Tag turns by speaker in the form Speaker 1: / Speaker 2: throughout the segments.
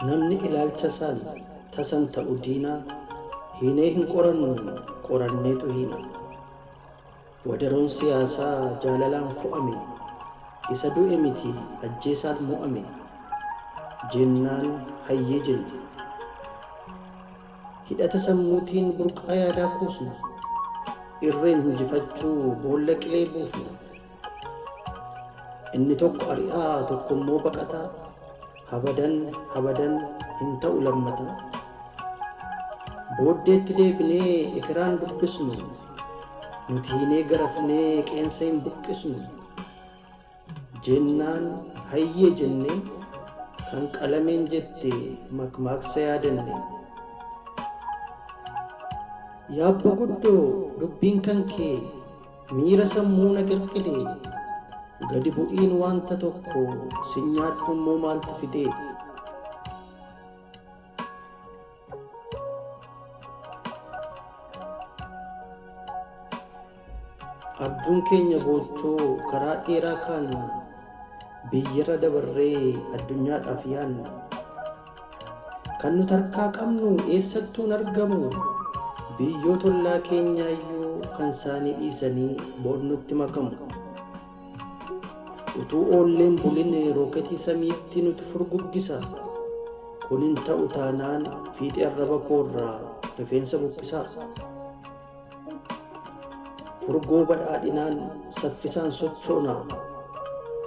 Speaker 1: Namni ilaalchasaan tasan ta'u diinaa, hiinee hin qorannu qoranneetu hiina. Wadaroon siyaasaa jaalalaan fo'ame, isa du'e miti ajjeesaat mo'ame. Jennaan hayyee jenne. Hidhata sammuutiin burqaa yaadaa kuusna. Irreen hinjifachuu boolla qilee buufna. Inni tokko ari'aa tokkommoo baqataa. Habadan habadan hin ta'u lammataa. Booddeetti deebinee ekeraan dubbisnu. Nuti hiinee garafnee qeensa hin buqqisnu. Jennaan hayyee jennee kan qalameen jette makmaaksa yaadanne. Yaabbo guddoo dubbiin kan kee miira sammuu na qirqide, gadi bu'iin wanta tokko sin nyaadhu immoo maaltu fide? Abjuun keenya boochoo karaa dheeraa kaanna, biyyarra dabarree addunyaadhaaf yaanna. Kan nuti harkaa qabnu eessattuu hin argamu, biyyoota ollaa keenyaayyuu kan isaanii dhiisanii boonnutti makamu. Utuu oolleen bulin rooketii samiitti nuti furguggisa. Kun hin ta'u taanaan fiixee arraba koorraa rifeensa buqqisaa. Furgoo badhaadhinaan saffisaan sochoona.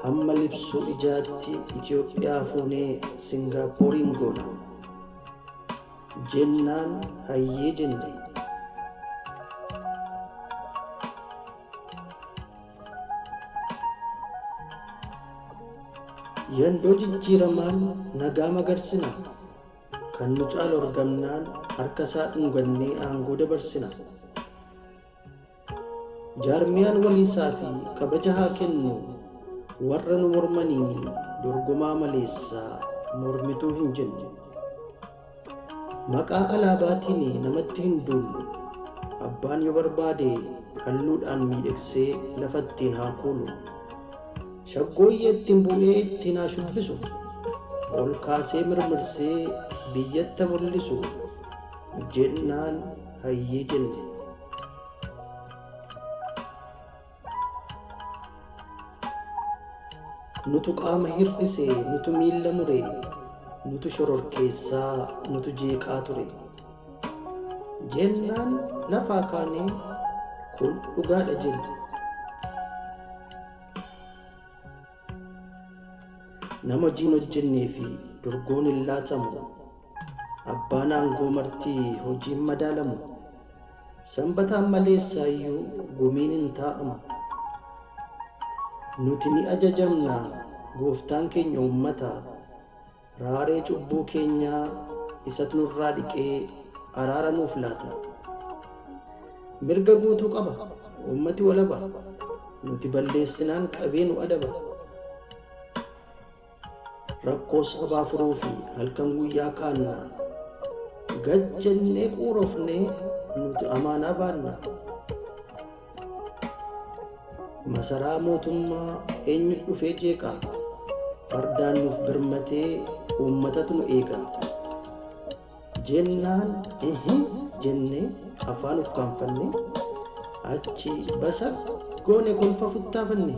Speaker 1: Hamma libsuu ijaatti Itoophiyaa fuunee Singaappooriin goona. Jennaan hayyee jenne. Yandoo jijjiiramaan nagaa magarsina. Kan nu caalu argamnaan harka isaa dhungannee aangoo dabarsina. Jaarmiyaan waliisaa fi kabaja haa kennu, warra nu mormaniin dorgomaa maleessa mormituu hin jennu. Maqaa alaabaatiin namatti hin duullu. Abbaan yoo barbaade halluudhaan miidhagsee lafa ittiin haa kuulu. Shaggooyyee ittiin bu'ee ittiin haa shubbisu. Ol kaasee mirmirsee biyyatti mul'isu. Jennaan hayyee jenne. Nutu qaama hir'ise, nutu miilla mure, nutu shororkeessaa, nutu jeeqaa ture. Jennaan lafaa kaanee kun dhugaadha jenne. Nama hojiin hojjennee fi dorgoon hin laatamu. Abbaan aangoo marti hojiin madaalamu. Sanbataan maleessaayyuu gumiin hin taa'amu. Nuti ni ajajamna gooftaan keenya uummata. Raaree cubbuu keenyaa isatu nurraa dhiqee araara nuuf laata. Mirga guutuu qaba uummati walaba. Nuti balleessinaan qabee nu adaba. Rakkoo sabaa furuu fi halkan guyyaa kaanna. Gad jennee quurofnee nuti amaanaa baanna. Masaraa mootummaa eenyutu dhufee jeeqa? Fardaan nuuf birmatee uummatatu nu eega. Jennaan ihi jennee afaan ukkaanfanne achi basa goone kolfa futtaafanne.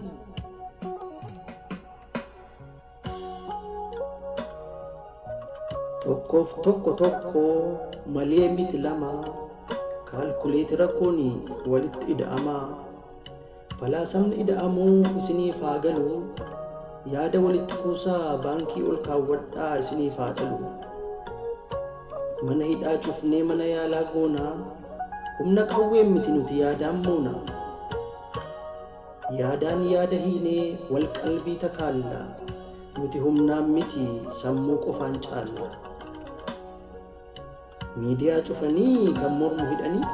Speaker 1: Tokkoof tokko tokko malee miti lama, kaalkuleetira kun walitti ida'ama. Falaasamni ida'amuu isiniif haa galu, yaada walitti kuusaa baankii ol kaawwadhaa isiniif haa dhalu. Mana hidhaa cufnee mana yaalaa goonaa, humna qawween miti nuti yaadaan moona. Yaadaan yaada hiinee wal qalbii takaalla, nuti humnaan miti sammuu qofaan caalla. Miidiyaa cufanii kan mormu hidhanii,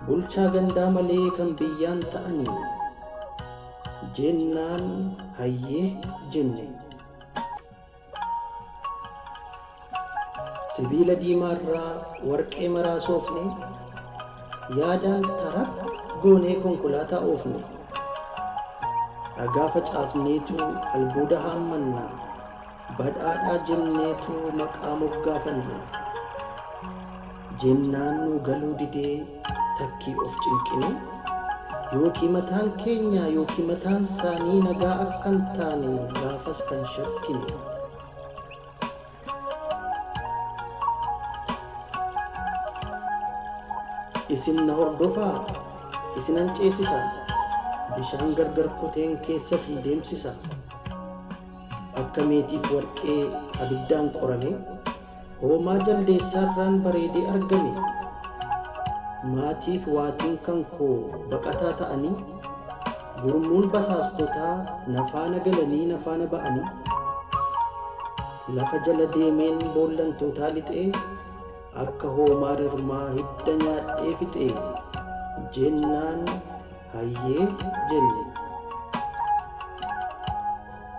Speaker 1: bulchaa gandaa malee kan biyyaan ta'anii. Jennaan hayyee jenne. Sibiila diimaarraa warqee maraa soofne, yaadaan tarak goonee konkolaataa oofne. Dhagaa facaafneetu albuuda haammanna, Badhaadhaa jenneetu maqaa moggaafanne. Jennaan nu galuu didee takkii of cinqine, yookiin mataan keenya yookiin mataan isaanii nagaa akka hin taane gaafas kan shakkine. Isin na hordofaa, isinan ceesisa, bishaan gargar kuteen keessas hin deemsisa. Akka meetiif warqee abiddaan qorame, hoomaa jaldeessaarraan bareedee argame. Maatiif waatiin kan koo baqataa ta'anii, gurmuun basaastotaa na faana galanii na faana ba'anii, lafa jala deemeen boollantootaa lixee, akka hoomaa rirmaa hidda nyaadhee fixee, jennaan hayyee jenne.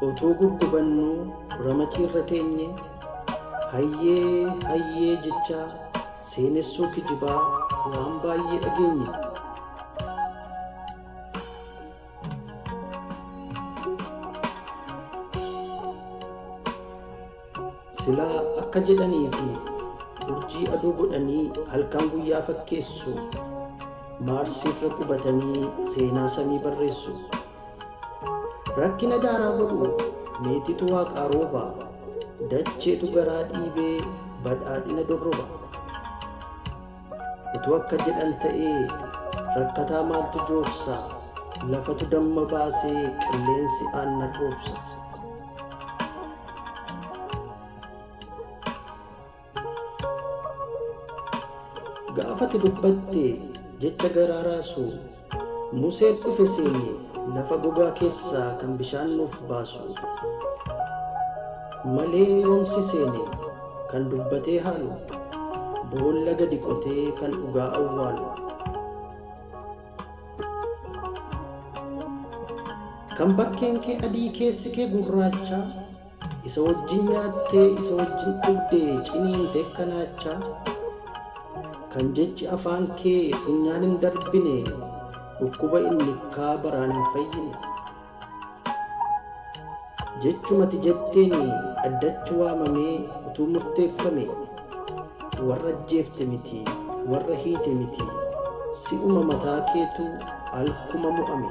Speaker 1: Utuu guggubannuu ramaciirra teenye, hayyee hayyee jechaa seenessuu kijibaa waan baay'ee dhageenye. Silaa akka jedhanii fi urjii aduu godhanii halkan guyyaa fakkeessu, maarsiirra qubatanii seenaa samii barreessu. Rakkina daaraa godhu meetitu waaqaa rooba, dacheetu garaa dhiibee badhaadhina dorroba. Utuu akka jedhan ta'ee rakkataa maaltu joorsa, lafatu damma baasee qilleensi aannan roobsa. Gaafati dubbatte jecha garaa raasu, Museen dhufe seene lafa gogaa keessaa kan bishaan nuuf baasu. Malee yoomsi seene kan dubbatee haalu, boolla gadi qotee kan dhugaa awwaalu. Kan bakkeen kee adii keessi kee gurraacha, isa wajjin nyaattee isa wajjin dhugdee ciniinte akka. Kan jechi afaan kee funyaan hin darbine, dhukkuba inni kaa baraan hin fayyine. Jechumati jetteen dhaddachi waamamee utuu murteeffame, warra ajjeefte miti, warra hiite miti, si'uma mataa keetu alkuma mo'ame.